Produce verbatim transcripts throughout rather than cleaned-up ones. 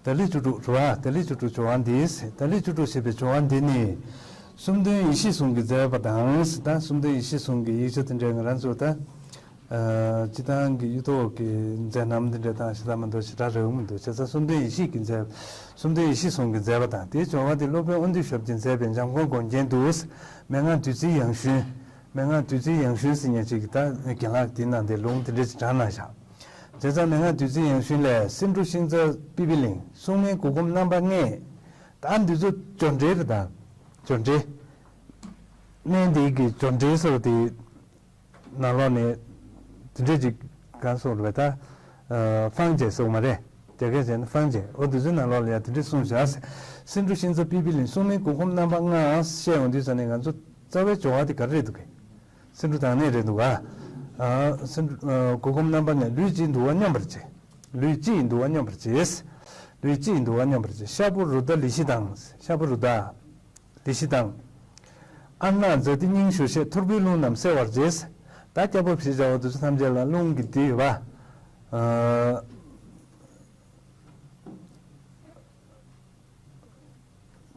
ཏཱ་ལའི་བཅུ་དྲུག་རེད་བ། ཏཱ་ལའི་བཅུ་དྲུག་སྦྱོར་བ་འདི། ཏཱ་ལའི་བཅུ་དྲུག་ཞེས་པའི་སྦྱོར་བ་འདི་ནི། སུམ་སྟོན་ཡེ་ཤེས་ཟུང་གིས་མཛད་པ་དང་། ད་སུམ་སྟོན་ཡེ་ཤེས་ཟུང་གི་ཡིག་ཆ་དེ་འདྲའི་ང་རང་ཚོ་ད། ཨ། སྤྱིར་བཏང་གི་གཡུ་ཐོག་གི་མཛད་རྣམ་འདི་འདྲ་དང་ཞེ་དྲག་མི་འདུག་ཞེ་དྲག་རེད་མི་འདུག་བྱས་ཙང་སུམ་སྟོན་ཡེ་ཤེས་ཀྱིས་མཛད། སུམ་སྟོན་ཡེ་ཤེས་ཟུང་གིས་མཛད་པ་དང་། དེའི་སྦྱོར་བ་དེ་སློབ་དཔོན་དབང་འདུས་ཞབས་ཀྱིས་མཛད་པའི་འཇམ་མགོན་དགོངས་རྒྱན་དུ། མན་ངག་བདུད་རྩིའི་ཡང་ཞུན། མན་ངག་བདུད་རྩིའི་ཡང་ཞུན་ཟེར་མཁན་ཅིག་ད་རྒན་ལགས་དེའི་ནང་དེ་ལུང་དེ་འདྲ་ཞིག་དྲངས་གནང་བཞག་བྱས་ཙང་མན་ངག་བདུད་རྩིའི་ཡང་ཞུན་ལས། སེང་འབྲུག་ཤིང་རྩ་པི་པི་ལིང་། སྲུང་མའི་མགུར་འབུམ་རྣམ་པ་ལྔས། ད་འདི་ཚོ་སྦྱོར་འགྲེལ་རེད་ད། སྦྱོར་འགྲེལ། གནས་འདི་གི་སྦྱོར་འགྲེལ་ཟེར་བ་དེ། ནང་ལོགས་ནས་དེ་འདྲས་ཅིག་གང་གསུངས་རེད་པས་ད། ཨ། ཕང་བྱས་གསུངས་མ་རེད། རྒྱ་སྐད་བྱས་ན་ཕང་བྱས། འོ་དེ་ཚོའི་ནང་ལོགས་ལ་ཡང་དེ་འདྲས་གསུངས་བཞག་སེང་འབྲུག་ཤིང་རྩ་པི་པི་ལིང་། སྲུང་མའི་མགུར་འབུམ་རྣམ་པ་ལྔ་བཤད་ཡོང་དུས་ཙ་ནས་ང་ཚོ་རྩ་བའི་སྦྱོར་བ་དེ་ག་རེ་རེད་འདུག་གས། སེང་འབྲུག་དང་གནས་རེད་འདུག་ག་ཨ། སེང་འབྲུག་ཨ། མགུར་འབུམ་རྣམ་པ་ལྔས། ལུས་གཅིག་འདུ་བ་སྙོམས་པར་བྱེད། ལུས་གཅིག་འདུ་བ་སྙོམས་པར་བྱེད། ལུས་གཅིག་འདུ་བ་སྙོམས་པར་བྱེད། ཤ་བོ་རུ་ཏ་ལི་ཤི་དང་། ཤ་བོ་རུ་ཏ། ལི་ཤི་དང་། ཨརྠ་ཛཱ་ཏི་སྙིང་ཞུ་ཞེས་ཐོར་བུའི་རླུང་རྣམས་སེལ་བར་བྱེད། ད་སྐྱ་བོ་ཞེས་བྱ་བ་དེ་ཚོ་ཐམས་ཅད་ལ་རླུང་གི་དེ་ཡོད་པ། ཨ།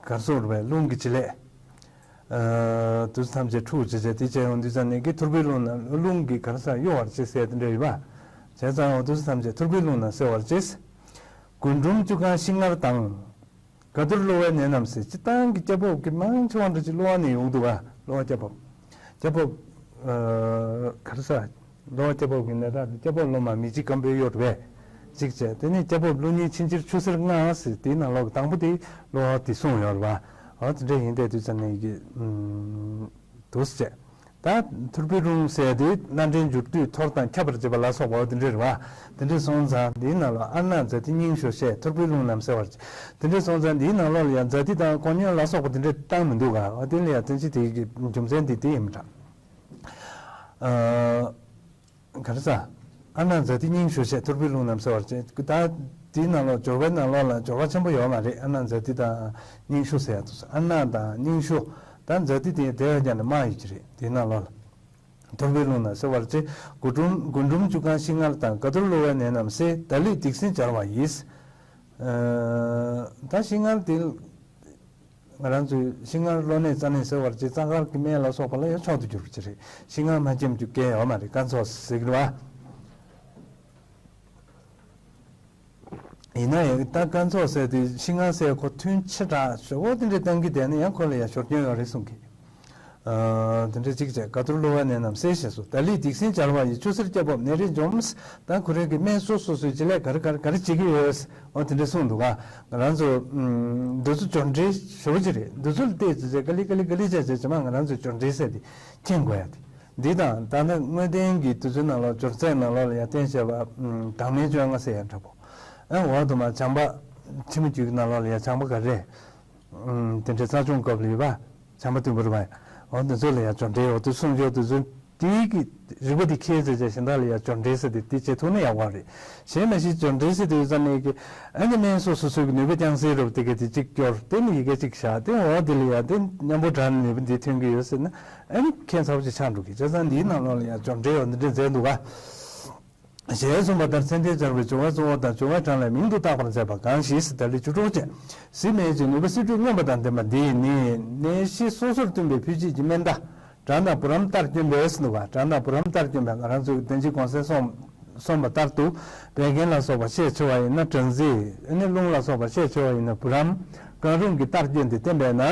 གར་སོགས་རུ་བའི་རླུང་གི་བྱེད་ལས། ཨ། དེ་ཚོ་ཐམས་ཅད་འཁྲུག་བྱེད་བྱེད་དེ་བྱས་ཡོང་དུས་ཙ་ནས་ཀྱི་ཐོར་བུའི་རླུང་རྣམས་རླུང་གི་གར་ས་གཡོ་བར་བྱེད་ཟེར་དེ་འདྲ་ཡོད་པ། བྱས་ཙང་འོ་དེ་ཚོ་ཐམས་ཅད་ཐོར་བུའི་རླུང་རྣམས་སེལ་བར་བྱེད། རྒུན་འབྲུམ་བཅུ་རྐང་ཤིང་མངར་དང་། ག་དུར་གློ་བའི་ནད་རྣམས་སེལ། སྤྱིར་བཏང་གི་སྐྱ་བོབ་ཀྱི་མང་ཆེ་བ་འདྲ་ཅིག་གློ་བ་ནས་ཡོང་འདུག་ག་གློ་བ་སྐྱ་བོབ། སྐྱ་བོབ། ཨ། ག་རེ་ཟ། གློ་བ་སྐྱ་བོབ་ཀྱི་ནད་རྟགས་དེ་སྐྱ་བོབ་གློ་མ་མི་འཇིགས་སྐམ་པོའི་གཡོ་རེད་པས། གཅིག་བྱས། དེ་ནས་སྐྱ་བོབ་གློ་སྙིང་ཆིན་ཆིར་ཆུ་སེར་མངར་ཟེར་དེའི་ནང་ལོགས་ཀྱི་དང་པོ་དེ་གློ་བ་དེ་གསུངས་ཡོད་རེད་པ། འོ་དེ་འདྲ་ཡིན་དེ་དུས་ཙ་ནས་ཀྱི། ཨུམ། དུ་བྱས། ད་ཐོར་བུའི་རླུང་ཟེར་དེ་སྣ་འདྲེན་འཇུག་དུས་ཐོར་དང་ཁྱབ་པར་བྱེད་པ་ལ་སོགས་པ་འོ་དེ་འདྲ་རེད་པ། དེ་འདྲ་སོང་ཙང་འདིའི་ནང་ལ་ཨརྠ་ཛཱ་ཏི་སྙིང་ཞུ་ཞེས་ཐོར་བུའི་རླུང་རྣམས་སེལ་བར་བྱེད། དེ་འདྲ་སོང་ཙང་འདིའི་ནང་ལོགས་ལ་ཡང་ཛཱ་ཏི་དང་ཀོ་ཉོན་ལ་སོགས་པ་དེ་འདྲ་བཏང་མི་འདུག་ག་འོ་དེ་ལ་ཡང་བསྟན་བཅོས་དེ་གི་རྒྱུ་མཚན་དེ་དེ་ཡིན་པ་འདྲ། ཨ། ག་རེ་ཟ། ཨརྠ་ཛཱ་ཏི་སྙིང་ཞུ་ཞེས་ཐོར་བུའི་རླུང་རྣམས་སེལ་བར་བྱེད། ད་དེའི་ནང་ལོགས་སྦྱོར་བའི་ནང་ལོགས་ལ་སྦྱོར་བ་ཆེན་པོ་ཡོད་མ་རེད། ཨརྠ་ཛཱ་ཏི་དང་སྙིང་ཞུ་ཟེར་ཡ་དེ་ཚོ། ཨརྠ་དང་སྙིང་ཞུ། ད་ཛཱ་ཏི་དེ་དེ་བས་ཀྱང་ནི་དམའ་ཡོད་ཀྱི་རེད། དེའི་ནང་ལོགས་ལ་ཐོར་བུའི་རླུང་རྣམས་སེལ་བར་བྱེད། རྒུན་འབྲུམ་རྒུན་འབྲུམ་བཅུ་རྐང་ཤིང་མངར་དང་། ག་དུར་གློ་བའི་ནད་རྣམས་སེལ། ད་ལུས་སྡིག་སྲིན་སྦྱར་བ་ཡིས། ཨ། ད་ཤིང་མངར་དེ། ང་རང་ཚོའི་ཤིང་མངར་གློ་ནད་རྩ་ནད་སེལ་བར་བྱེད། རྩ་མཁར་གྱི་སྨན་ལ་སོགས་པ་ལ་ཡང་མཆོག་ཏུ་གྱུར་པ་ཅིག་རེད། ཤིང་མངར་མ་མཆིས་རྒྱུ་གལ་ཡོད་མ་རེད། སྐམ་ཚོགས་ཟེར་གྱི་རེད་པ། ཡིན་ན་ཡང་ད་སྐམ་ཚོགས་ཟེར་དུས་ཤིང་མངར་ཟེར་ཁོ་ཐུན་ཆེ་དྲགས་ཞོ་བོ་དེ་འདྲ་བཏང་གི་བསྡད་ན་ཡང་ཁོ་ལ་ཡང་ཞོར་སྐྱོན་ཡོད་རེད་གསུང་གི། ཨ། དེ་འདྲ་གཅིག་བྱས། ག་དུར་གློ་བའི་ནད་རྣམས་སེལ་ཞེས་སོ། ད་ལུས་སྡིག་སྲིན་སྦྱར་བ་ཡིས། ཆུ་སེར་སྐྱ་བོབ་ནད་རིགས་འཇོམས། ད་ཁོ་རང་གི་སྨན་སོ་སོ་སོའི་བྱེད་ལས་ག་རེ་ག་རེ་ག་རེ་བྱེད་ཀྱི་ཡོད། འོ་དེ་འདྲ་གསུངས་འདུག་ག་ང་རང་ཚོ་ཨུམ། འདི་ཚོ་སྦྱོར་འགྲེལ་ཞེ་པོ་ཅིག་རེད། འདི་ཚོ་ལ་བལྟས་ཙང་ག་ལེ་ག་ལེ་ག་ལེ་བྱས་བྱས་བྱས་མ་ང་རང་ཚོས་སྦྱོར་འགྲེལ་ཟེར་དེ་མཁྱེན་དགོས་ཡ་དེ། འདི་དང་ད་ནི་དངོས་བསྟན་གྱི་དུས་ཚོད་ནང་ལོགས་སྦྱོར་ཚིག་ནང་ལོགས་ལ་ཡ་བསྟན་བྱས་པ། ཨུམ། དྭངས་མའི་བཅོ་ལྔ་ཟེར་ཡ་འདྲ་པོ། ཨ། འོག་ཏུ་མ་བྱམས་པ་ཕྱི་མ་རྒྱུད་ཀྱི་ནང་ལོགས་ལ་ཡ་བྱམས་པ་ག་རེ། ཨུམ། དེ་འདྲའི་རྩ་སྦྱོང་སྐབས་ལ་ཡོད་པ། བྱམས་པ་དུམ་བུར་བ། འོ་འདི་ཚོ་ལ་ཡང་སྦྱོར་འགྲེལ་འོ་དེ་གསུངས་ཡོད་དུས་ཚོད་དེའི་གི་རིག་པ་དེ་ཁྱེད་ཚོས་ཀྱང་གཞན་དག་ལ་ཡང་སྦྱོར་འགྲེལ་ཟེར་ཏེ་དེ་བྱེད་ཐུབ་ན་ཡག་པ་རེད། གཞན་མ་གཞི་སྦྱོར་འགྲེལ་ཟེར་དུས་ཙམ་ནས་ཀྱི་ཨ་ནི་སྨན་སོ་སོ་སོའི་གི་ནུས་པ་རྐྱང་སའི་རབ་དེ་ག་དེ་གཅིག་སྐྱོར་དེ་ནི་ཡི་གེ་གཅིག་བཞག་དེ་འོ་དེ་ལ་ཡང་དེ་མཉམ་པོ་དྲག་ནས་ནུས་པ་འདི་ཐོན་གི་ཡོད་ཟེར་ན་ཨ་ནི་ཁྱད་མཚར་པོ་ཅིག་ཆགས་འགྲོ་གི། བྱས་ཙང་འདིའི་ནང་ལོགས་ལ་ཡང་སྦྱོར་འགྲེལ་འོ་འདི་འདྲ་མཛད་འདུག་ག་ཞེས་གསུངས་པ་ལྟར་མཚན་ལྡན་སྦྱར་བའི་སྦྱོར་བ་གཙོ་བོ་དང་སྦྱོར་བ་གྲངས་ལས་མིང་དུ་བཏགས་པར་མཛད་པ་གང་ཞིག་ད་ལུས་བཅུ་དྲུག་ཅན། གཟི་མེད་ཅིང་ནུས་པ་སེལ་འགྲོས་མངོན་པ་དང་ལྡན་པ་འདིས་ནི་ནད་གཞི་སོ་སོར་བསྟུན་པའི་ཕུལ་བྱེད་ཀྱི་སྨན་གདགས། གྲང་དང་བུ་རམ་ལྟར་སྐྱོན་པས་ཟེར་འདུག་ག་གྲང་དང་བུ་རམ་ལྟར་སྐྱོན་པས་ང་རང་ཚོའི་བདེན་བཞིའི་གོང་གསལ་གསུངས་གསུངས་པ་ལྟར་དུ་བད་ཀན་ལ་སོགས་པ་ཤས་ཆེ་བ་ཡིན་ན་གྲང་ཟས། ཨ་ནི་རླུང་ལ་སོགས་པ་ཤས་ཆེ་བ་ཡིན་ན་བུ་རམ་གང་རུང་གི་ལྟར་སྐྱོན་ཏེ་བསྟེན་པས་ན།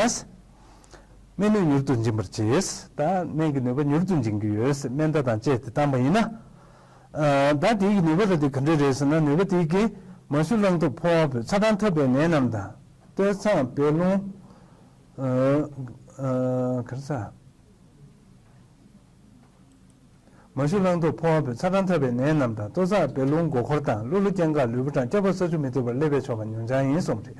སྨན་ནུས་མྱུར་དུ་འབྱིན་པར་བྱེད། ད་སྨན་གྱི་ནུས་པ་མྱུར་དུ་འབྱིན་གྱི་ཡོད། སྨན་གདགས་དང་བཅས་ཏེ་བཏང་པ་ཡིན་ན། ཨ། ད་དེའི་གི་ནུས་པ་རེད་དེ་ག་འདྲ་རེད་ཟེར་ན་ནུས་པ་དེའི་གི་མ་ཞུ་རླངས་ཐུབ་ཕོ་བ་ཚ་གྲང་འཐབ་པའི་ནད་རྣམས་དང་། སྟོད་འཚངས་བད་རླུང་། ཨ། ཨ། ག་རེ་ཟ། མ་ཞུ་རླངས་ཐུབ་ཕོ་བ་ཚ་གྲང་འཐབ་པའི་ནད་རྣམས་དང་ལྟོ་ཚགས་བད་རླུང་མགོ་འཁོར་དང་གློ་ལུ་སྐྱེ་འགག་ལུས་པོ་སྐྲངས་སྐྱ་བོབ་ས་ཆུ་མི་ཐུབ་པར་སླེབས་པས་ཆོག་པ་ཉུང་ཆུང་ཡིན་གསུངས་ཏེ།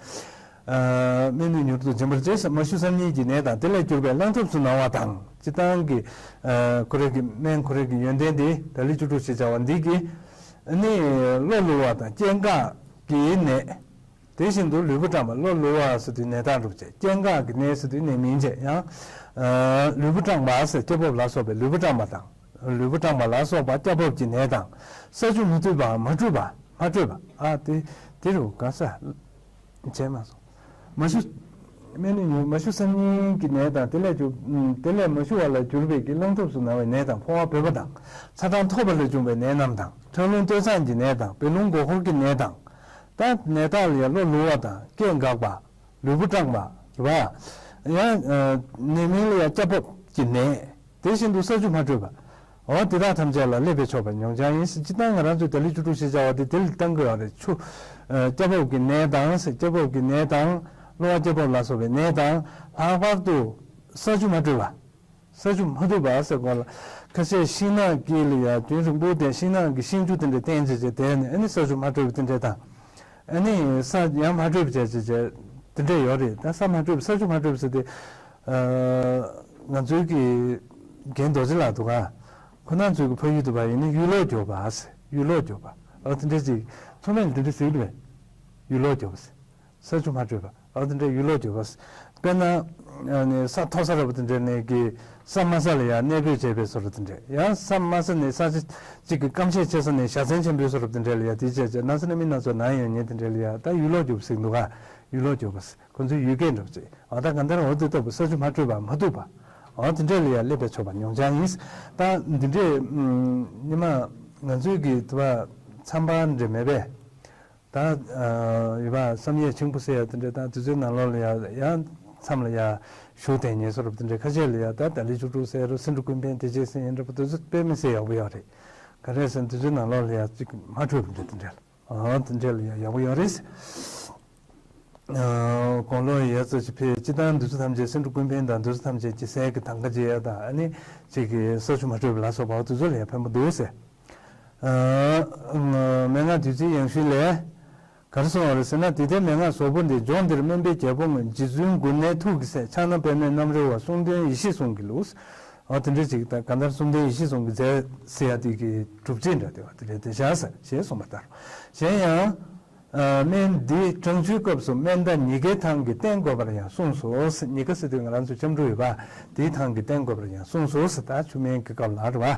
ཨ། སྨན་ནུས་མྱུར་དུ་འབྱིན་པར་བྱེད། མ་ཞུ་སང་ཉིན་གྱི་ནད་དང་དེ་ལས་གྱུར་པའི་རླངས་ཐུབ་སུ་ན་བ་དང་། སྤྱིར་བཏང་གི། ཨ། ཁོ་རའི་གི་སྨན་ཁོ་རའི་གི་ཡོན་ཏན་དེ་ད་ལུས་བཅུ་དྲུག་ཞེས་བྱ་བ་འདི་གིས་ནི་གློ་ལུ་བ་དང་སྐྱེ་འགག་གི་ནད། དེ་བཞིན་དུ་ལུས་པོ་སྐྲངས་པ། གློ་ལུ་བ་ཟེར་དུས་ནད་རྟགས་འགྲུབ་བྱེད། སྐྱེ་འགག་གི་ནད་ཟེར་དུས་ནད་སྨིན་བྱེད། ཡང་། ཨ། ལུས་པོ་སྐྲངས་པ་ཟེར་སྐྱ་བོབ་ལ་སོགས་པའི་ལུས་པོ་སྐྲངས་པ་དང་། ལུས་པོ་སྐྲངས་པ་ལ་སོགས་པ་སྐྱ་བོབ་ཀྱི་ནད་དང་། ས་ཆུ་མི་ཐུབ་པའམ་མ་བཀྲུས་པ། མ་བཀྲུས་པ། ཨ། དེ་དེ་རུ་ག་ས། བྱས་མ་སོང་། མ་ཞུ། སྨན་ནི་ཉུང་། མ་ཞུ་སང་ཉིན་གྱི་ནད་དང་། དེ་ལས་གྱུར། དེ་ལས་མ་ཞུ་བ་ལ་གྱུར་པའི་གི་རླུང་ཐུབ་སུ་ན་བའི་ནད་དང་། ཕོ་བ་བུད་པ་དང་། ཚ་གྲང་ཐོབ་པ་ལས་བྱུང་བའི་ནད་རྣམས་དང་། ཁྲག་རླུང་སྟོད་འཚངས་ཀྱི་ནད་དང་། བད་རླུང་མགོ་འཁོར་གྱི་ནད་དང་། ད་ནད་རྟགས་ལ་ཡང་གློ་ལུ་བ་དང་། སྐད་འགག་པ། ལུས་པོ་སྐྲངས་པ། རེད་པ། ཡང་ནད་མིང་ལ་ཡང་སྐྱ་བབས་ཀྱི་ནད། དེ་བཞིན་དུ་ས་ཆུ་མ་དྲོས་པ། འོ་དེ་དག་ཐམས་ཅད་ལ་སླེབས་པས་ཆོག་པ་ཉུང་ཆུང་ཡིན། སྤྱིར་བཏང་ང་རང་ཚོས་ད་ལི་བཅུ་དྲུག་ཞེས་བྱ་བ་དེ་དེ་ལ་བཏང་གི་ཡོད་རེད། ཆུ། སྐྱ་བབས་ཀྱི་ནད་དང་། སྐྱ་བབས་ཀྱི་ནད་དང་། གློ་བ་སྐྱ་བབས་ལ་སོགས་པའི་ནད་དང་། ལྷག་པར་དུ་ས་ཆུ་མ་དྲོས་པ། ས་ཆུ་མ་དྲོས་པ་ཟེར་གོ་ལ། ཁ་ཤས་ཤིང་ནགས་དཀྱིལ་ལ་ཡ་རྒྱུན་རིང་པོ་དེ་ཤིང་ནགས་ཀྱི་ཤིང་ཆུ་དེ་འདྲ་བསྟེན་བྱས་བྱས་བསྡད་ནས། ཨ་ནི་ས་ཆུ་མ་དྲོས་པ་དེ་འདྲ་དང་། ཨ་ནི་ས་ཡང་མ་དྲོས་པ་བྱས་བྱས་བྱས་དེ་འདྲ་ཡོད་རེད། ད་ས་མ་དྲོས་པ། ས་ཆུ་མ་དྲོས་པ་ཟེར་དེ། ང་ཚོའི་གི་རྒན་རྡོ་རྗེ་ལགས་འདུག་ག་ཁོ་རང་ཚོའི་གི་ཕ་ཡུལ་དུ་བ་ཡིན་ན་གཡུ་ལོག་རྒྱོབ་པ་ཟེར། གཡུ་ལོག་རྒྱོབ་པ། ཨ་དེ་འདྲ་ཅིག་མཚོ་སྨན་ལ་དེ་འདྲ་ཟེར་གི་རེད་པས། གཡུ་ལོག་རྒྱོབ་པ་ཟེར། ས་ཆུ་མ་དྲོས་པ། ཨ་དེ་འདྲ་གཡུ་ལོག་རྒྱོབ་པ་ཟེར། དཔེར་ན། ཨ་ནི་ས་མཐོ་ས་འདྲ་པོ་དེ་འདྲ་ནས་གི་ས་དམའ་ས་ལ་ཡང་གནས་སྤོས་བྱས་པའི་བཟོ་འདྲ་དེ་འདྲ། ཡང་ས་དམའ་ས་ནས་ས་ཆ་གཅིག་གི་སྐམ་ཤས་ཆེ་ས་ནས་བཞའ་ཚན་ཆེན་པོའི་བཟོ་འདྲ་དེ་འདྲ་ལ་ཡང་དེ་བྱས་བྱས་ན་ས་ནས་མི་སྣ་ཚོ་ན་ཡོང་མཁན་དེ་འདྲ་ལ་ཡང་ད་གཡུ་ལོག་རྒྱོབ་པ་ཟེར་གི་འདུག་ག་གཡུ་ལོག་རྒྱོབ་པ་ཟེར། ཁོང་ཚོའི་ཡུལ་སྐད་འདྲ་པོ་ཅིག་འོ་ད་གང་ལྟར་འོ་དེ་ལྟ་བུ་ས་ཆུ་མ་དྲོས་པ། མ་ཐུག་པ། འོ་དེ་འདྲ་ལ་ཡང་སླེབས་པས་ཆོག་པ་ཉུང་ཆུང་ཡིན། ད་འདི་འདྲས་ཉི་མ་ང་ཚོའི་གི་དུ་བ་མཚམས་པ་འདྲ་མེད་པས། ད་ཡོད་པ་བསམ་ཡས་མཆིང་བུ་ཟེར་ཡ་དེ་འདྲས། ད་དུས་ཚོད་ནང་ལོགས་ལ་ཡ་ཡང་མཚམས་ལ་ཡ་ཞུགས་དེ་ཉེ་སོ་རབ་དེ་འདྲས། ཁ་ཤས་ལ་ཡ་ད་ད་ལི་བཅུ་དྲུག་ཟེར་རུ་སེང་འབྲུག་ཀུན་ཕན་དེ་བྱས་ཟིན་ཡིན་འདྲ་པོ་དུས་ཚོད་དཔེ་མི་སྲིད་ཡག་པོ་ཡོད་རེད། ག་རེ་ཟེར་ན་དུས་ཚོད་ནང་ལོགས་ལ་ཡ་གཅིག་མ་འཕྲོད་པ་འདྲ་དེ་འདྲས་ལ། ཨ་དེ་འདྲས་ལ་ཡ་ཡག་པོ་ཡོད་རེད། ཨ་དགུང་ལོ་ཡ་ཙམ་ཞིག་ཕེབས། སྤྱིར་བཏང་འདི་ཚོ་ཐམས་ཅད་སེང་འབྲུག་ཀུན་ཕན་དང་འདི་ཚོ་ཐམས་ཅད་ཀྱི་ཟས་ཀྱི་དང་ག་བརྗེ་ཡ་དང་། ཨ་ནི་གཅིག་གི་ས་ཆུ་མ་དྲོས་པ་ལ་སོགས་པ་འོ་དེ་ཚོ་ལ་ཡ་ཕན་པོ་འདུག་ཟེར། ཨ་མན་ངག་བདུད་རྩིའི་ཡང་ཤུལ་ལས། ག་རེ་གསུངས་པ་རེད་ཟེར་ན། དེ་ལྟའི་མན་ངག་ཟོག་པོ་འདི། ལྗོངས་འདིར་སྨན་པའི་རྒྱལ་པོ་དངོས། རྗེ་བཙུན་མགོན་ནེ་ཐུགས་ཀྱི་སྲས། ཕྱག་ན་པདྨའི་རྣམ་རོལ་བ། གསུང་སྟོན་ཡེ་ཤེས་ཟུང་གི་ལུགས། འོ་དེ་འདྲ་ཅིག་དང་། གང་ལྟར་གསུང་སྟོན་ཡེ་ཤེས་ཟུང་གི་རྩལ་ཟེར་ཡ་དེ་གི་གྲུབ་ཆེན་འདྲ་དེ་བ་དེ་རེད་དེ་བཞག་ཟེར་ཞེས་གསུངས་པ་ལྟར། གཞན་ཡང་། ཨ་སྨན་འདི་གྲང་ཆུའི་སྐབས་སུ་སྨན་ཟླ་ཉི་ཤུའི་ཐང་གི་བསྟེན་དགོས་པར་ཡང་གསུངས་སོ། ཉི་ཤུ་ཟེར་དུས་ང་རང་ཚོ་ལྕམ་དྲུག་ཡོད་པ། དེའི་ཐང་གི་བསྟེན་དགོས་པར་ཡང་གསུངས་སོ་ཟེར། ད་ཆུ་སྨན་གྱི་སྐབས་ལ་རེད་བ།